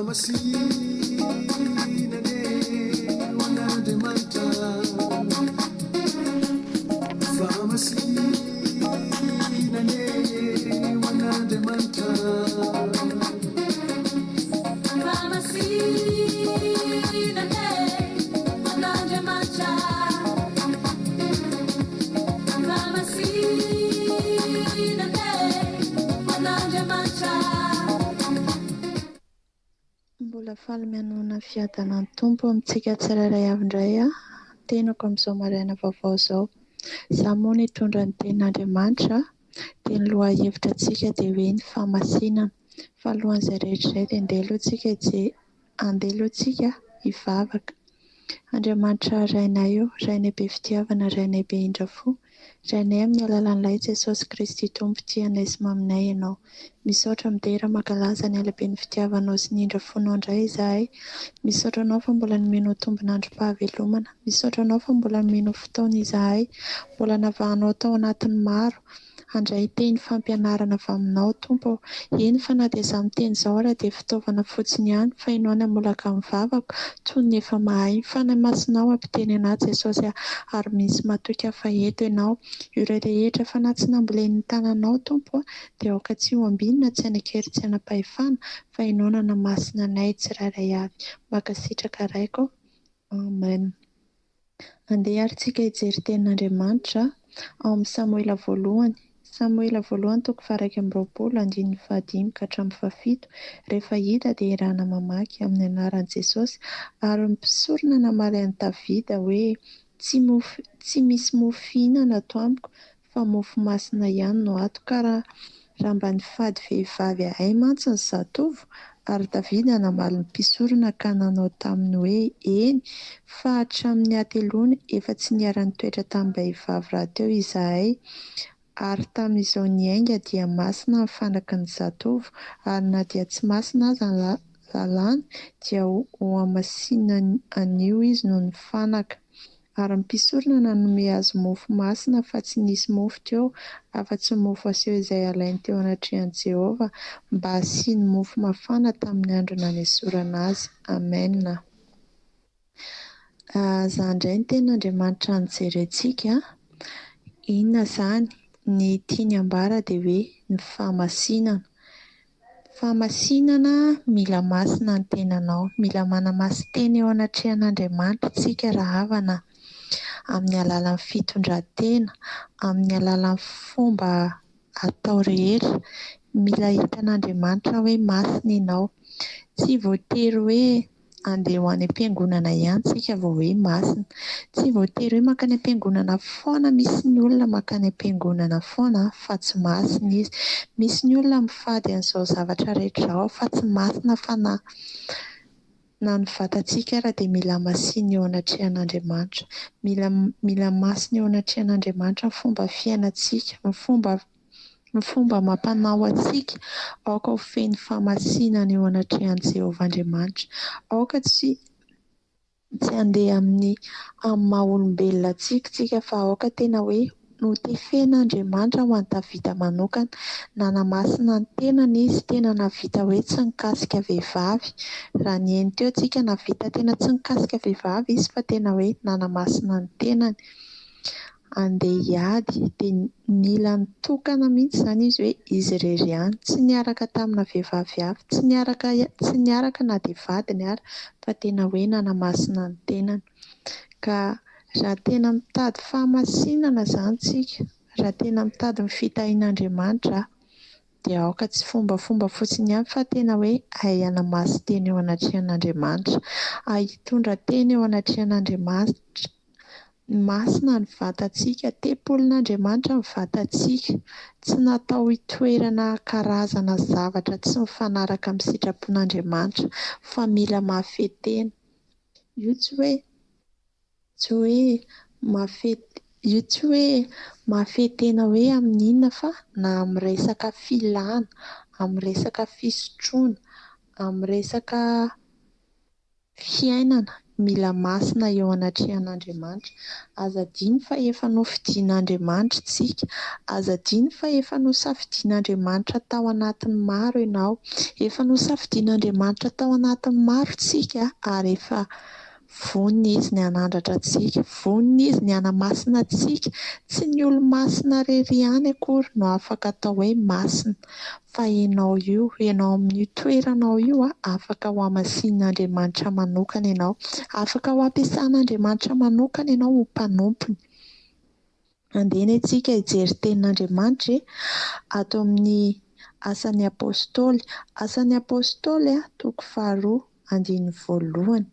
Fahamasinana e ho an'Andriamanitra. Fahamasinana e ho an'Andriamanitra. Fahamasinana e ho an'Andriamanitra. Fahamasinana e ho an'Andriamanitra. Mbola faly mianona fiadanan'ny Tompo amintsika tsirairay avy indray aho, tenako amin'izao maraina vaovao izao. Izaho moa nitondra ny tenin'Andriamanitra, dia ny lohahevitra antsika dia hoe ny fahamasinana. Fa alohan'izay rehetra izay dia andeha aloha tsika hijery, andeha aloha tsika hivavaka. Andriamanitra Rainay o, Rainay be fitiavana, Rainay be indra fo, Rainay amin'ny alalan'ilay Jesosy Kristy Tompo tia anay sy maminay Ianao. Misaotra midera mankalaza ny halehiben'ny fitiavanao sy ny indra fonao indray izahay. Misaotra Anao fa mbola nomenao tombon'androm-pahavelomana. Misaotra Anao fa mbola nomenao fotoana izahay. Mbola navahanao tao anatin'ny maro. Handray teny fampianarana avy aminao Tompo ô. Eny fa na dia izaho miteny izao ara dia fitaovana fotsiny ihany fa ianao ny hamolaka ny vavako toy ny efa mahay. Fanahy Masinao hampiteny anah Jesosy a. Ary misy matoky aho fa eto ianao. Ireo rehetra fanahy tsy nambolen'ny tananao Tompo a dia aoka tsy ho ambinina tsy hanan-kery tsy hanam-pahefana fa ianao nanamasina anay tsirairay avy. Mankasitraka Raiko. Amen. Andeha ary tsika hijery tenin'Andriamanitra ao amin'ny Samoela voalohany, Samoela voalohany toko faha-21 andininy fahadimy ka hatramin'ny fahafito, rehefa hita dia iarahana mamaky amin'ny anaran'i Jesosy, ary ny mpisorona namaly an'i Davida hoe, Tsy mofo, tsy misy mofo fihinana ato amiko, fa mofo masina ihany no ato, ka raha raha mba nifady vehivavy ahay mantsy ny zatovo, ary Davida namaly ny mpisorona ka nanao taminy hoe, Eny, fa hatramin'ny hateloana efa tsy niara-nitoetra tamim-behivavy rahateo izahay, ary tamin'izao niainga dia masina ny fanaky ny zatovo, ary na dia tsy masina aza ny lalàna, dia hohamasinina anio izy noho ny fanaka. Ary ny mpisorona nanome azy mofo masina, fa tsy nisy mofo teo, afa-tsy ny mofo aseho izay alainy teo anatrehan'i Jehovah, mba hasiany mofo mafana tamin'ny andro nanesorana azy. Amena. Izany indray ny tenin'Andriamanitra nojerentsika. Inona izany? Ny tiany ambara dia hoe ny fahamasinana. Fahamasinana, mila masina ny tenanao. Mila manamasin-tena eo anatrehan'Andriamanitra isika rahavana amin'ny alalan'ny fitondran-tena, amin'ny alalan'ny fomba atao rehetra. Mila hitan'Andriamanitra hoe masina ianao. Tsy voatery hoe andeha ho any am-piangonana ihany tsika vao hoe masina. Tsy voatery hoe mankany am-piangonana foana, misy ny olona mankany am-piangonana foana fa tsy masina izy. Misy ny olona mifady an'izao zavatra rehetra izao fa tsy masina fa na na ny vatantsika ara dia mila masinina eo anatrehan'Andriamanitra. Mila mila masina eo anatrehan'Andriamanitra ny fomba fiainantsika, ny fomba Ny fomba amam-panao antsika, aoka ho feno fahamasinana eo anatrehan'i Jehovah Andriamanitra. Aoka tsy tsy handeha amin'ny amin'ny maha-olombelona antsika isika fa aoka tena hoe notefen'Andriamanitra ho an'i Davida manokana. Nanamasina ny tenany izy, tena nahavita hoe tsy nikasika vehivavy. Raha nihaino teo isika, nahavita tena tsy nikasika vehivavy izy fa tena hoe nanamasina ny tenany. Andeha hiady dia nila nitokana mihitsy izany izy hoe izy irery ihany, tsy niaraka tamina vehivavy hafa, tsy niaraka tsy niaraka na dia vadiny ary fa tena hoe nanamasina ny tenany. Ka raha tena mitady fahamasinana izany tsika, raha tena mitady ny fitahian'Andriamanitra dia aoka tsy fombafomba fotsiny ihany fa tena hoe hahay hanamasin-tena eo anatrehan'Andriamanitra, hahay hitondra tena eo anatrehan'Andriamanitra. Masina ny vatantsika, tempolin'Andriamanitra ny vatantsika. Tsy natao hitoerana karazana zavatra tsy mifanaraka amin'ny sitrapon'Andriamanitra fa mila mahafehy tena. Io tsy hoe tsy hoe mahafehy io tsy hoe mahafehy tena hoe amin'ny inona fa na amin'ny resaka filana, amin'ny resaka fisotroana, amin'ny resaka fiainana. mila masina eo anatrehan'Andriamanitra. Aza adino fa efa nofidian'Andriamanitra isika. Aza adino fa efa nosafidian'Andriamanitra tao anatin'ny maro ianao. Efa nosafidian'Andriamanitra tao anatin'ny maro isika ary efa vonona Izy ny hanandratra antsika. Vonona Izy ny hanamasina antsika. Tsy ny olo-masina irery ihany akory no afaka atao hoe masina fa ianao io, ianao amin'io toeranao io, afaka ho hamasinin'Andriamanitra manokana ianao. Afaka ho ampiasan'Andriamanitra manokana ianao ho mpanompony. Andeha anie tsika hijery tenin'Andriamanitra e, ato amin'ny Asan'ny Apostoly. Asan'ny Apostoly toko faharoa andininy voalohany.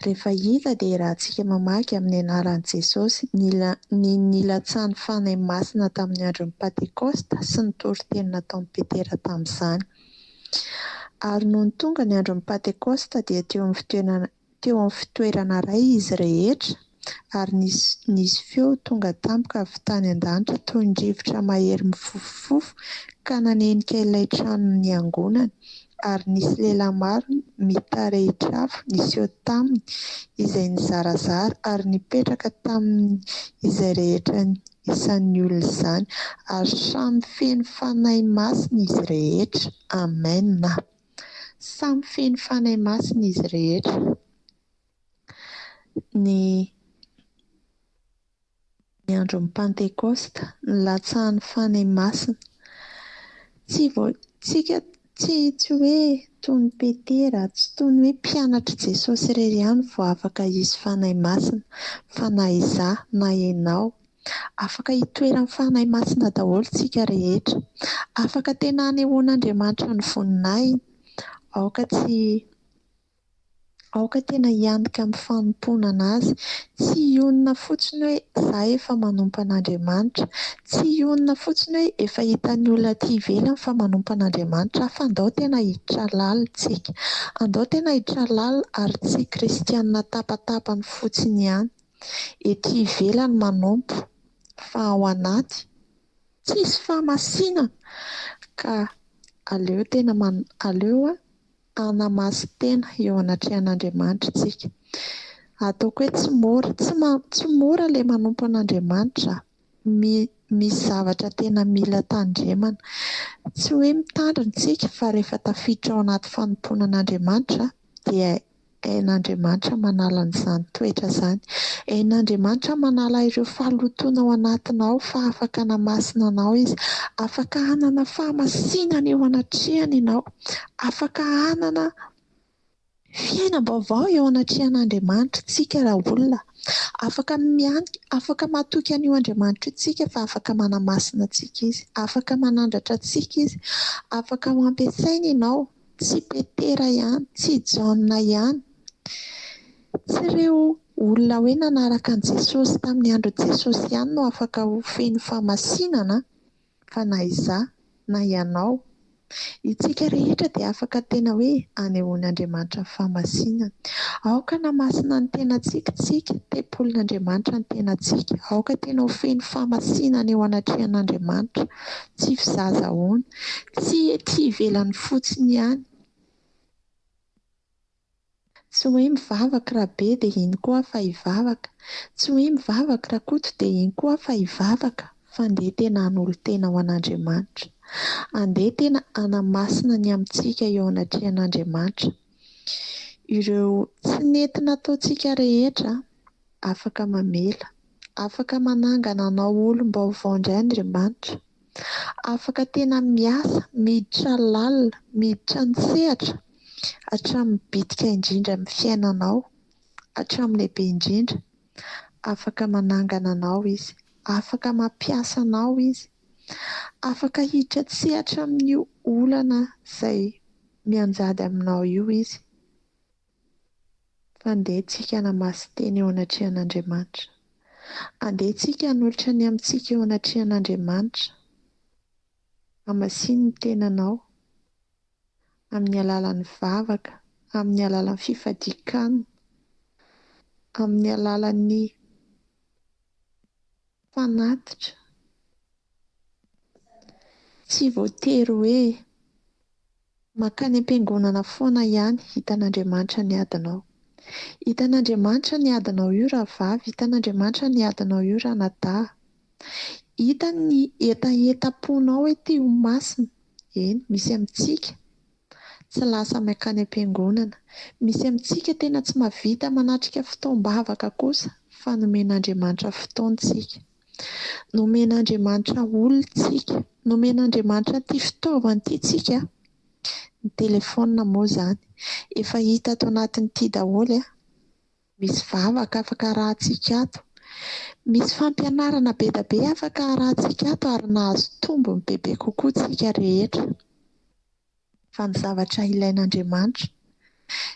Rehefa hita dia iarahantsika mamaky amin'ny anaran'i Jesosy ny nilatsahan'ny Fanahy Masina tamin'ny andron'ny Pantekosta sy ny toriteny nataon'i Petera tamin'izany. Ary nony tonga ny andron'ny Pantekosta dia teo amin'ny fitoerana Teo amin'ny fitoerana iray izy rehetra, ary nisy nisy feo tonga tampoka avy tany an-danitra toy ny rivotra mahery mifofofofo ka nanenika ilay trano niangonana, ary nisy lehilahy maro mitarehitr'afo niseho taminy izay nizarazara ary nipetraka tamin' izay rehetra isan'ny olona izany, ary samy feno Fanahy Masina izy rehetra. Amena. Samy feno Fanahy Masina izy rehetra. Ny ny andron'ny Pantekosta, nilatsahan'ny Fanahy Masina. Tsy vao tsika tsy tsy hoe toy ny Petera, tsy toy ny hoe mpianatr'i Jesosy irery ihany vao afaka hisy Fanahy Masina, fa na izaho na ianao Afaka hitoeran'ny Fanahy Masina daholo tsika rehetra. Afaka tena hanehoan'Andriamanitra ny voninahiny. Aoka tsy aoka tena hianoka amin'ny fanompoana an'Azy. Tsy hionona fotsiny hoe za efa manompo an'Andriamanitra. Tsy hionona fotsiny hoe efa hitan'ny olona aty ivelany fa manompo an'Andriamanitra aho fa andao tena hiditra lalina tsika. Andao tena hiditra lalina ary tsy kristianina tapatapany fotsiny ihany. Ety ivelany manompo fa ao anaty tsisy fahamasinana ka aleo tena aleo hanamasin-tena eo anatrehan'Andriamanitra isika. Ataoko hoe tsy mora, tsy tsy mora ilay manompo an'Andriamanitra. Misy zavatra tena mila tandremana. Tsy hoe mitandrina isika fa rehefa tafiditra ao anaty fanompoana an'Andriamanitra dia Hain'Andriamanitra manala an'izany toetra izany. Hain'Andriamanitra manala ireo fahalotoana ao anatinao fa afaka hanamasina anao Izy. Afaka hanana fahamasinana eo anatrehany ianao. Afaka hanana fiainam-baovao eo anatrehan'Andriamanitra isika raha olona. Afaka mianika, afaka matoky an'io Andriamanitra io isika fa afaka manamasina antsika Izy. Afaka manandratra antsika Izy. Afaka ho ampiasainy ianao. Tsy Petera ihany, tsy Jaona ihany, tsy ireo olona hoe nanaraka an'i Jesosy tamin'ny andron'i Jesosy ihany no afaka ho feno fahamasinana fa na izaho na ianao. Itsika rehetra dia afaka tena hoe anehoan'Andriamanitra ny fahamasinany. Aoka hanamasina ny tenantsika isika, tempolin'Andriamanitra ny tenantsika. Aoka tena ho feno fahamasinana eo anatrehan'Andriamanitra. Tsy fizahazahoana. Tsy ety ivelany fotsiny ihany. Tsy hoe mivavaka Rabe dia iny koa aho fa hivavaka. Tsy hoe mivavaka Rakoto dia iny koa aho fa hivavaka fa andeha tena hanolo-tena ho an'Andriamanitra. Andeha tena hanamasina ny amintsika eo anatrehan'Andriamanitra. Ireo tsy nety nataontsika rehetra afaka mamela. Afaka manangana anao olom-baovao indray Andriamanitra. Afaka tena miasa, miditra lalina, miditra an-tsehatra hatramin'ny bitika indrindra amin'ny fiainanao, hatramin'ny lehibe indrindra. Afaka manangana anao Izy. Afaka mampiasa anao Izy. Afaka hiditra an-tsehatra amin'io olana izay mianjady aminao io Izy. Fa andeha tsika hanamasin-tena eo anatrehan'Andriamanitra. Andeha tsika hanolotra ny amintsika eo anatrehan'Andriamanitra. Hamasino ny tenanao amin'ny alalan'ny vavaka, amin'ny alalan'ny fifadian-kanina, amin'ny alalan'ny fanatitra. Tsy voatery hoe mankany am-piangonana foana ihany hitan'Andriamanitra ny adinao. Hitan'Andriamanitra ny adinao io rahavavy, hitan'Andriamanitra ny adinao io ranadahy. Hitany ny hetahetam-ponao hoe te ho masina. Eny, misy amintsika tsy lasa mankany am-piangonana. Misy amintsika tena tsy mahavita manatrika fotoam-bavaka kosa fa nomen'Andriamanitra fotoana isika. Nomen'Andriamanitra olona isika. Nomen'Andriamanitra ity fitaovana ity isika. Ny telefaonina moa izany. Efa hita ato anatin'ity daholo. Misy vavaka afaka arahantsika ato. Misy fampianarana be dia be afaka arahantsika ato ary nahazo tombony bebe kokoa isika rehetra. Fa ny zavatra ilain'Andriamanitra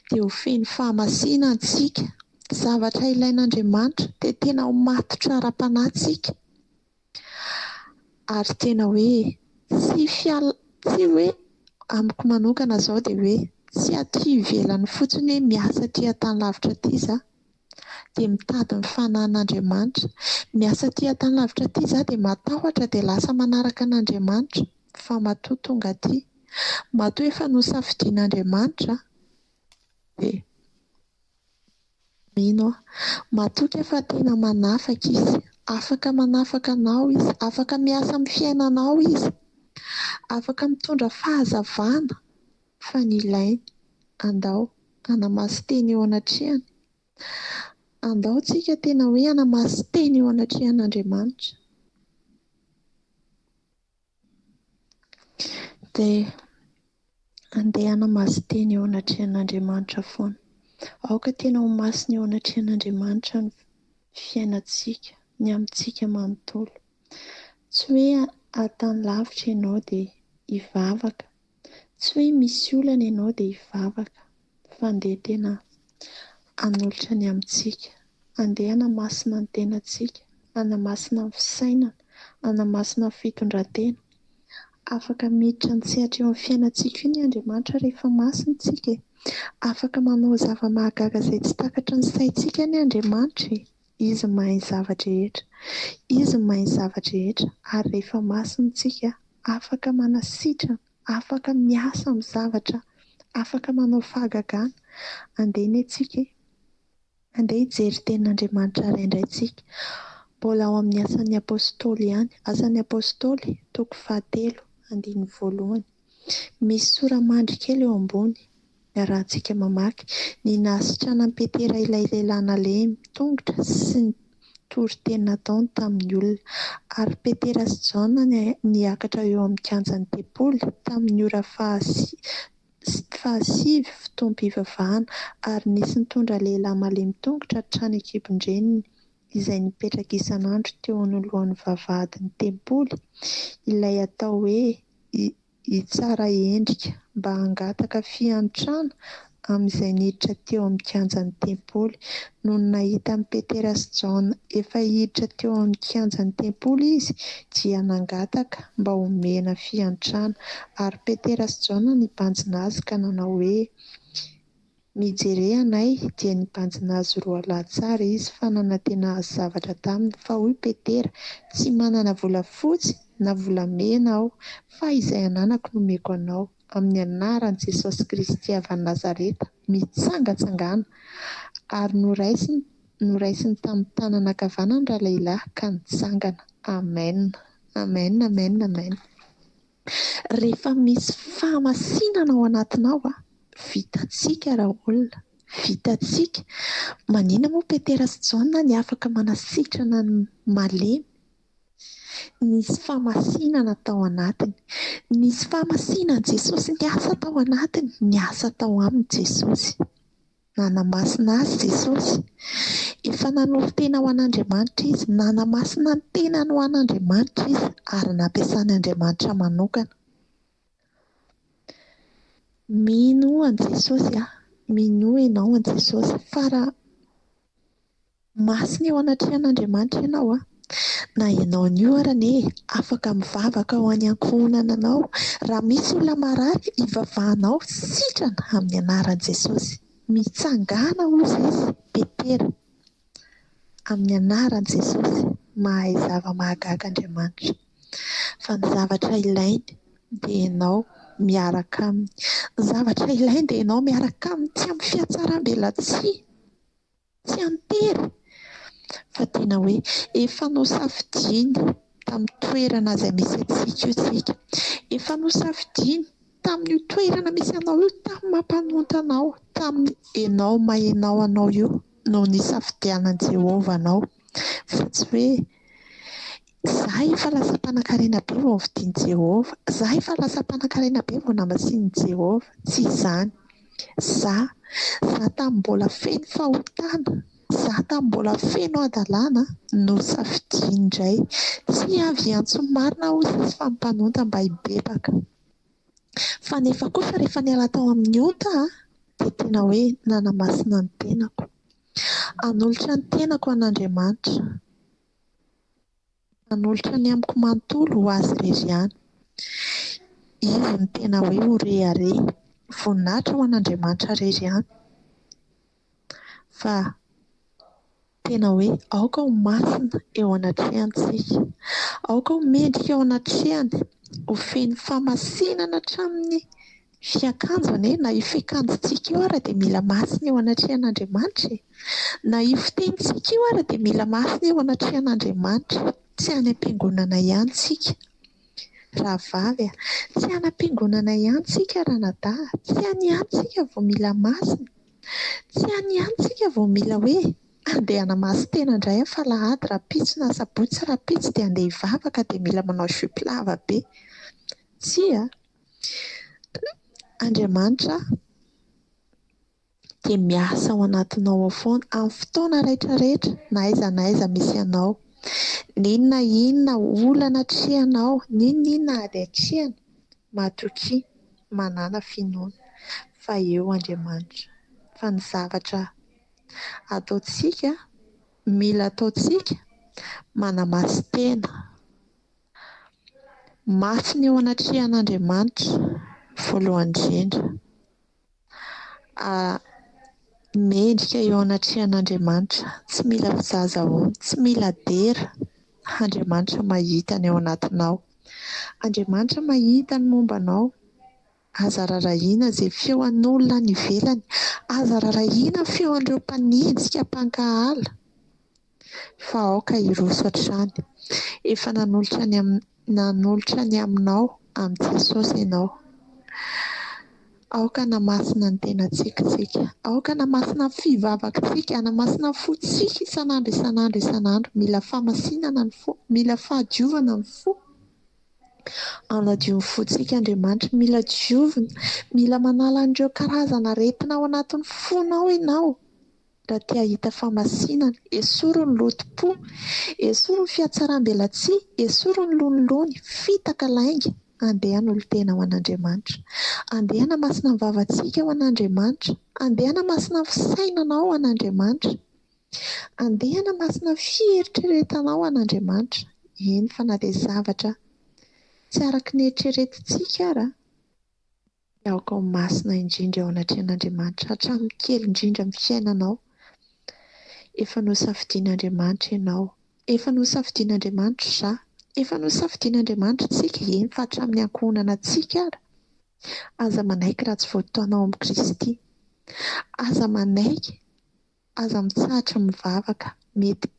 dia ho feno fahamasinana isika. Ny zavatra ilain'Andriamanitra dia tena ho matotra ara-panahy isika. Ary tena hoe tsy fial tsy hoe amiko manokana izao dia hoe tsy aty ivelany fotsiny hoe miasa aty an-tany lavitra aty izaho dia mitady ny fanahin'Andriamanitra. Miasa aty an-tany lavitra aty izaho dia matahotra dia lasa manaraka an'Andriamanitra fa matoa tonga aty, matoa efa nosafidian'Andriamanitra dia Mino aho. Matoky aho fa tena manafaka Izy. Afaka manafaka anao Izy. Afaka miasa amin'ny fiainanao Izy. Afaka mitondra fahazavana fa ny ilainy, andao hanamasin-tena eo anatrehany. Andao tsika tena hoe hanamasin-tena eo anatrehan'Andriamanitra. Dia andeha hanamasin-tena eo anatrehan'Andriamanitra foana. Aoka tena ho masina eo anatrehan'Andriamanitra ny fiainantsika, ny amintsika manontolo. Tsy hoe ahatany lavitra ianao dia hivavaka, tsy hoe misy olana ianao dia hivavaka, fa andeha tena hanolotra ny amintsika. Andeha hanamasina ny tenantsika, hanamasina ny fisainana, hanamasina ny fitondran-tena. Afaka miditra an-tsehatra eo amin'ny fiainantsika io ny Andriamanitra rehefa masina isika e. Afaka manao zava-mahagaga izay tsy takatry ny saintsika anie Andriamanitra e. Izy mahay ny zava-drehetra. Izy mahay ny zava-drehetra ary rehefa masina isika, afaka manasitrana, afaka miasa amin'ny zavatra, afaka manao fahagagana. Andeha anie tsika e. Andeha hijery tenin'Andriamanitra ary indray tsika. Mbola ao amin'ny Asan'ny Apostoly ihany. Asan'ny Apostoly, toko fahatelo, andininy voalohany. Misy sora-mandry kely eo ambony, iarahantsika mamaky. Ny nahasitranan'i Petera ilay lehilahy nalemy tongotra sy ny toriteny nataony tamin'ny olona. Ary Petera sy Jaona niakatra eo amin'ny kianjan'ny tempoly tamin'ny ora fahasivy fotoam-pivavahana, ary nisy nitondra lehilahy malemy tongotra hatrany an-kibon-dreniny, izay nipetraka isan'andro teo anoloan'ny vavahadin'ny tempoly, ilay atao hoe Itsaraendrika, mba hangataka fiantrana amin'izay niditra teo amin'ny kianjan'ny tempoly. Nony nahita an'i Petera sy Jaona efa hiditra teo amin'ny kianjan'ny tempoly izy, dia nangataka mba homena fiantrana. Ary Petera sy Jaona nibanjina azy ka nanao hoe, Mijere anay, dia nibanjina azy roalahy tsara izy fa nanantena hahazo zavatra taminy. Fa hoy Petera, Tsy manana volafotsy na volamena aho, fa izay ananako no omeko anao. Amin'ny anaran'i Jesosy Kristy avy any Nazareta, mitsangantsangàna! Ary noraisiny noraisiny tamin'ny tanana ankavanany ralehilahy ka nitsangana. Amen! Amen, amen, amen. Rehefa misy fahamasinana ao anatinao, vitantsika raolona, vitantsika. Maninona moa Petera sy Jaona ny afaka manasitrana ny malemy? Nisy fahamasinana tao anatiny. Nisy fahamasinan'i Jesosy niasa tao anatiny, niasa tao aminy Jesosy. Nanamasina azy Jesosy. Efa nanolo-tena ho an'Andriamanitra izy, nanamasina ny tenany ho an'Andriamanitra izy ary nampiasan'Andriamanitra manokana. Minoa an'i Jesosy aho, minoa ianao an'i Jesosy fa raha Masina eo anatrehan'Andriamanitra ianao a! Na ianao anio ary anie afaka mivavaka ho an'ny ankohonananao. Raha misy olona marary, ivavahanao sitrana amin'ny anaran'i Jesosy. Mitsangàna hozy izy, Petera, amin'ny anaran'i Jesosy. Mahay zava-mahagaga Andriamanitra. Fa ny zavatra ilainy dia ianao miaraka aminy. Ny zavatra ilainy dia ianao miaraka aminy, tsy amin'ny fihatsaram-belatsihy. Tsy an-tery fa tena hoe efa nosafidiany tamin'ny toerana izay misy antsika io tsika. Efa nosafidiany tamin'io toerana misy anao io, tamin'ny maha mpanota anao, tamin'ny enao maha enao anao io no nisafidianan'i Jehovah anao. Fa tsy hoe za efa lasa mpanankarena be vao novidian'i Jehovah, za efa lasa mpanankarena be vao namasinin'i Jehovah. Tsy izany. Za, za tamin'ny mbola feno fahotana, za tamin'ny mbola feno hadalana no safidiany indray. Tsy avy hiantso ny marina hozy izy fa ny mpanota mba hibebaka. Fa nefa kosa rehefa niala tao amin'ny ota aho dia tena hoe nanamasina ny tenako. Hanolotra ny tenako an'Andriamanitra. Hanolotra ny amiko manontolo ho Azy irery ihany. Izy no tena hoe ho rehareha. Voninahitra ho an'Andriamanitra irery ihany. Fa tena hoe aoka ho masina eo anatrehany isika. Aoka ho mendrika eo anatrehany. Ho feno fahamasinana hatramin'ny fiakanjo anie. Na io fiakanjontsika io ara dia mila masina eo anatrehan'Andriamanitra e. Na io fitenintsika io ara dia mila masina eo anatrehan'Andriamanitra. Tsy any am-piangonana ihany tsika rahavavy a. Tsy any am-piangonana ihany tsika ranadahy. Tsy any ihany tsika vao mila masina. Tsy any ihany tsika vao mila hoe andeha hanamasin-tena indray aho fa alahady rahampitso na sabotsy rahampitso dia andeha hivavaka dia mila manao jupe lava be. Tsia. Andriamanitra dia miasa ao anatinao ao foana amin'ny fotoana rehetra rehetra na aiza na aiza misy anao. N'inona inona olana atrehanao, n'inona inona ady atrehana, matokia, manàna finoana fa eo Andriamanitra. Fa ny zavatra ataontsika, mila ataontsika, manamasin-tena. Masina eo anatrehan'Andriamanitra voalohany indrindra. Mendrika eo anatrehan'Andriamanitra. Tsy mila fizahazahoana, tsy mila dera. Andriamanitra mahita ny ao anatinao. Andriamanitra mahita ny momba anao. Aza rarahina izay feo an'olona any ivelany. Aza rarahina ny feo an'ireo mpanenjika mpankahala. Fa aoka hiroso hatrany. Efa nanolotra ny nanolotra ny aminao amin'i Jesosy ianao. Aoka hanamasina ny tenantsika isika. Aoka hanamasina ny fivavakintsika, hanamasina ny fontsika isan'andro isan'andro isan'andro. Mila fahamasinana ny fo, mila fahadiovana ny fo. Hanadio ny fontsika Andriamanitra. Mila diovina, mila manala an'ireo karazana aretina ao anatin'ny fonao ianao. Raha te hahita fahamasinana, esory ny lotom-po, esory ny fihatsaram-belatsihy, esory ny lonilony, fitaka, lainga. Andeha hanolo-tena ho an'Andriamanitra. Andeha hanamasina ny vavantsika ho an'Andriamanitra. Andeha hanamasina ny fisainanao ho an'Andriamanitra. Andeha hanamasina ny fieritreretanao ho an'Andriamanitra. Eny fa na dia zavatra tsy araka ny eritreretintsika ara. Aoka ho masina indrindra eo anatrehan'Andriamanitra hatramin'ny kely indrindra amin'ny fiainanao. Efa nosafidian'Andriamanitra ianao. Efa nosafidian'Andriamanitra izaho. Efa nosafidian'Andriamanitra isika, eny fa hatramin'ny ankohonana antsika ara. Aza manaiky raha tsy voataona ao amin'i Kristy. Aza manaiky Aza mitsahatra mivavaka. Mety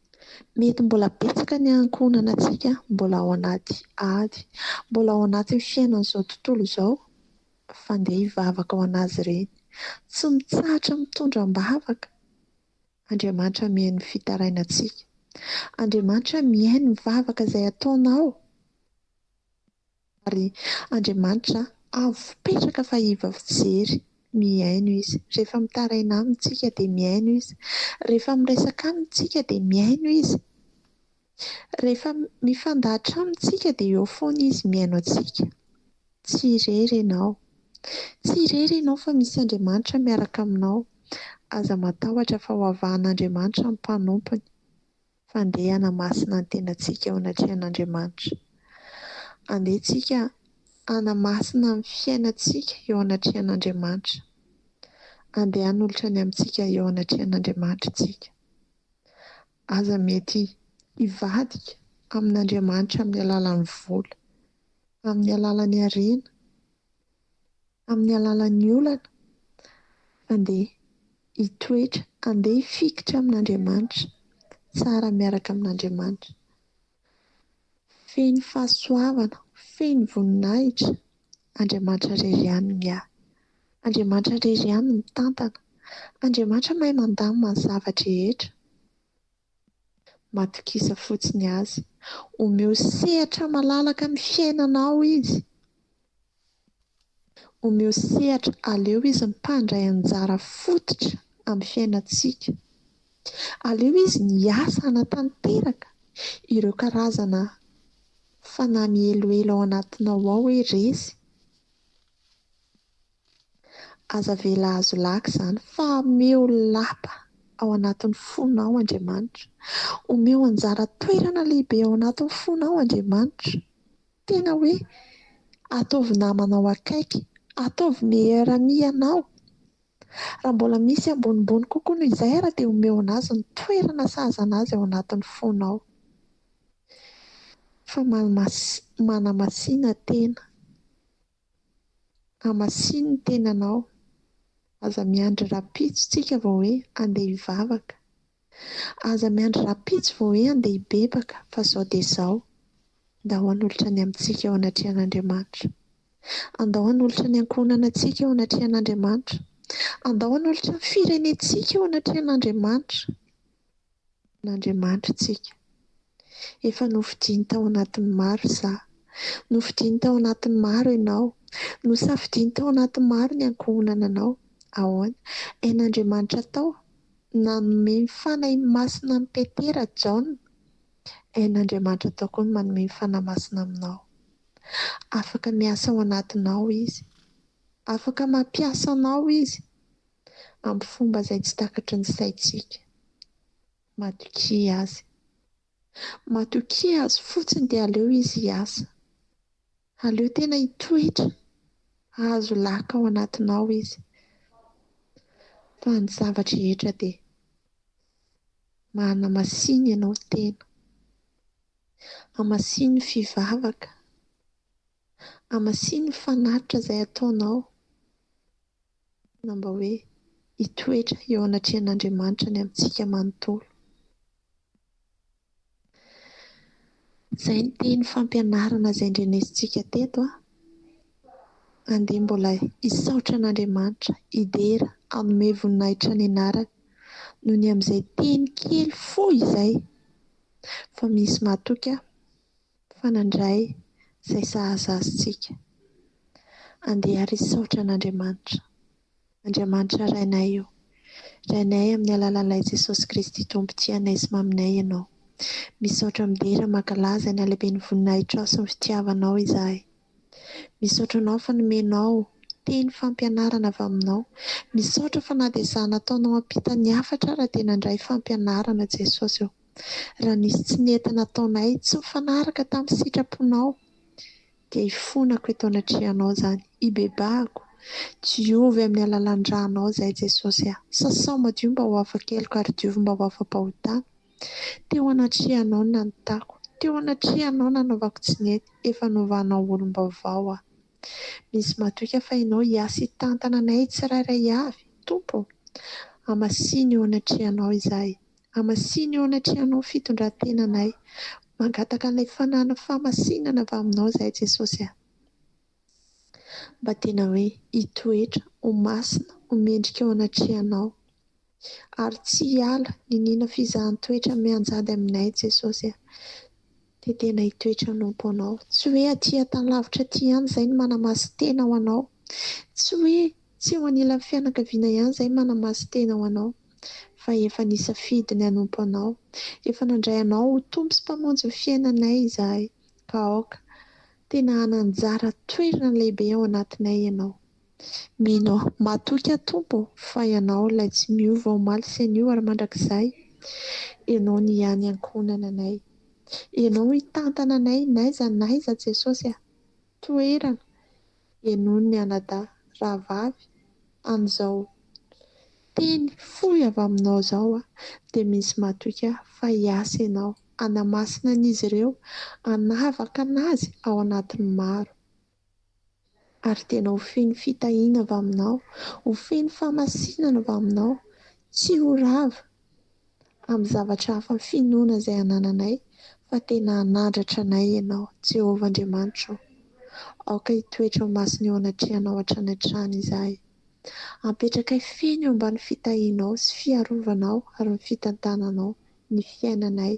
mety mbola betsaka ny ankohonana antsika mbola ao anaty ady, mbola ao anatin'ny fiainan'izao tontolo izao fa ndeha hivavaka ho an'azy ireny. Tsy mitsahatra mitondra am-bavaka. Andriamanitra mihaino ny fitarainantsika. Andriamanitra mihaino ny vavaka izay ataonao. Ary Andriamanitra avo fipetraka fa iva fijery, mihaino Izy. Rehefa mitaraina Aminy tsika dia mihaino Izy. Rehefa miresaka Aminy tsika dia mihaino Izy. Rehefa mifandahatra Aminy tsika dia eo foana Izy mihaino antsika. Tsy irery ianao. Tsy irery ianao fa misy Andriamanitra miaraka aminao. Aza matahotra fa ho avahan'Andriamanitra ny mpanompony. Fa andeha hanamasina ny tenantsika eo anatrehan'Andriamanitra. Andeha tsika hanamasina ny fiainantsika eo anatrehan'Andriamanitra. Andeha hanolotra ny amintsika eo anatrehan'Andriamanitra tsika. Aza mety hivadika amin'Andriamanitra amin'ny alalan'ny vola, amin'ny alalan'ny harena, amin'ny alalan'ny olana. Andeha. Hitoetra, andeha hifikitra amin'Andriamanitra. Tsara miaraka amin'Andriamanitra. Feno fahasoavana, feno voninahitra. Andriamanitra irery ihany ny ahy. Andriamanitra irery ihany no mitantana. Andriamanitra mahay mandamina ny zava-drehetra. Matokisa fotsiny Azy. Omeo sehatra malalaka amin'ny fiainanao Izy. Omeo sehatra, aleo Izy mpandray anjara fototra amin'ny fiainantsika. Aleo Izy miasa hanatanteraka ireo karazana fanahy mihelohelo ao anatinao ao hoe resy. Aza avela hahazo laka izany fa omeo lapa ao anatin'ny fonao Andriamanitra. Omeo anjara toerana lehibe ao anatin'ny fonao Andriamanitra. Tena hoe ataovy namanao akaiky, ataovy meilleur ami anao. Raha mbola misy ambonimbony kokoa noho izay ary dia omeo anazy ny toerana sahaza anazy ao anatin'ny fonao. Fa manamasina tena. Hamasino ny tenanao. Aza miandry rahampitso tsika vao hoe andeha hivavaka. Aza miandry rahampitso vao hoe andeha hibebaka fa zao dia zao. Ndao hanolotra ny amintsika eo anatrehan'Andriamanitra. Andao hanolotra ny ankohonanantsika eo anatrehan'Andriamanitra. Andao hanolotra ny firenentsika eo anatrehan'Andriamanitra. N'Andriamanitra tsika. Efa nofidiny tao anatin'ny maro izaho. Nofidiny tao anatin'ny maro ianao. Nosafidiany tao anatin'ny maro ny ankohonananao. Ahoana? Hain'Andriamanitra atao nanome ny Fanahy Masina an'i Petera, Jaona. Hain'Andriamanitra atao koa ny manome ny Fanahy Masina aminao. Afaka miasa ao anatinao Izy. Afaka mampiasa anao Izy amin'ny fomba izay tsy takatry ny saintsika. Matokia Azy. Matokia Azy fotsiny dia aleo Izy hiasa. Aleo tena hitoetra hahazo laka ao anatinao Izy. Fa ny zava-drehetra dia manamasina ianao tena. Hamasino ny fivavaka. Hamasino ny fanatitra izay ataonao. Na mba hoe hitoetra eo anatrehan'Andriamanitra ny amintsika manontolo. Izay ny teny fampianarana izay ndrenesintsika teto a. Andeha mbola hisaotra an'Andriamanitra, hidera, hanome voninahitra ny anarany noho ny amin'izay teny kely fohy izay. Fa misy mahatoky aho fa nandray izay sahaza azy tsika. Andeha ary hisaotra an'Andriamanitra. Andriamanitra Rainay o! Rainay amin'ny alalan'ilay Jesosy Kristy Tompo tia anay sy maminay Ianao. Misaotra midera mankalaza ny halehiben'ny voninahitrao sy ny fitiavanao izahay. Misaotra Anao fa nomenao teny fampianarana avy aminao. Misaotra fa na dia izaho nataonao hampita ny hafatra ara dia nandray fampianarana Jesosy o! Raha nisy tsy nety nataonay tsy mifanaraka tamin'ny sitraponao dia hifonako eto anatrehanao izany, hibebahako, diovy amin'ny alalan'ny rànao izahay Jesosy a! Sasao madio mba ho afa-keloka ary diovy mba ho afa-pahotana. Teo anatrehanao no nanotako, teo anatrehanao nanaovako tsy nety, efa novanao olom-baovao aho. Misy matoky aho fa Ianao hiasa hitantana anay tsirairay avy, Tompo ô! Hamasino eo anatrehanao izahay. Hamasino eo anatrehanao ny fitondran-tenanay. Mangataka an'ilay fananana fahamasinana avy aminao izahay Jesosy a! Mba tena hoe hitoetra ho masina, ho mendrika eo anatrehanao. Ary tsy hiala niniana fizahan-toetra mianjady aminay Jesosy a! Dia tena hitoetra hanompo Anao. Tsy hoe aty an-tany lavitra aty ihany izahay no manamasin-tena ho Anao. Tsy hoe tsy eo anilan'ny fianakaviana ihany izahay manamasin-tena ho Anao. Fa efa nisafidy ny hanompo Anao. Efa nandray Anao ho Tompo sy Mpamonjy ny fiainanay izahay. Ka aoka tena hanan-jara toerana lehibe ao anatinay Ianao. Mino aho, matoky aho Tompo ô, fa Ianao ilay tsy miova omaly sy anio ary mandrakizay. Ianao ny ihany ankohonana anay. Ianao hitantana anay n'aiza n'aiza Jesosy a! Toerana, henoy ny anadahy, rahavavy, an'izao teny fohy avy aminao izao a, dia misy matoky aho fa hiasa Ianao, hanamasina an'izy ireo, hanavaka an'azy ao anatin'ny maro. Ary tena ho feno fitahiana avy aminao, ho feno fahamasinana avy aminao. Tsy ho rava amin'ny zavatra hafa ny finoana izay anananay fa tena hanandratra anay Ianao, Jehovah Andriamanitra ô. Aoka hitoetra ho masina eo anatrehanao hatrany hatrany izahay. Ampetrakay feno eo ambany fitahianao sy fiarovanao ary ny fitantananao ny fiainanay.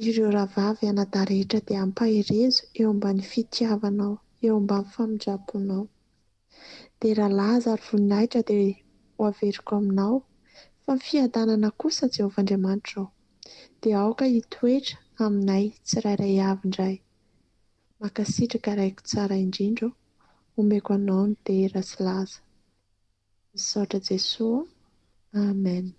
Ireo rahavavy anadahy rehetra dia ampaherezo eo ambany fitiavanao, eo ambany famindram-ponao. Dera laza ary voninahitra dia ho averiko aminao, fa ny fiadanana kosa, Jehovah Andriamanitra ô, dia aoka hitoetra aminay tsirairay avy indray. Mankasitraka Raiko tsara indrindra ô, omeko anao ny dera sy laza. Misaotra Jesoa ô. Amen.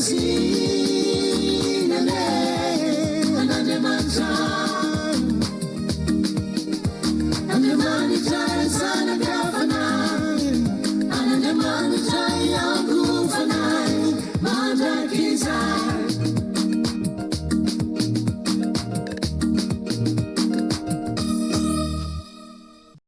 Tsinane an'Andriamanitra. Andriamanitra Zanaka.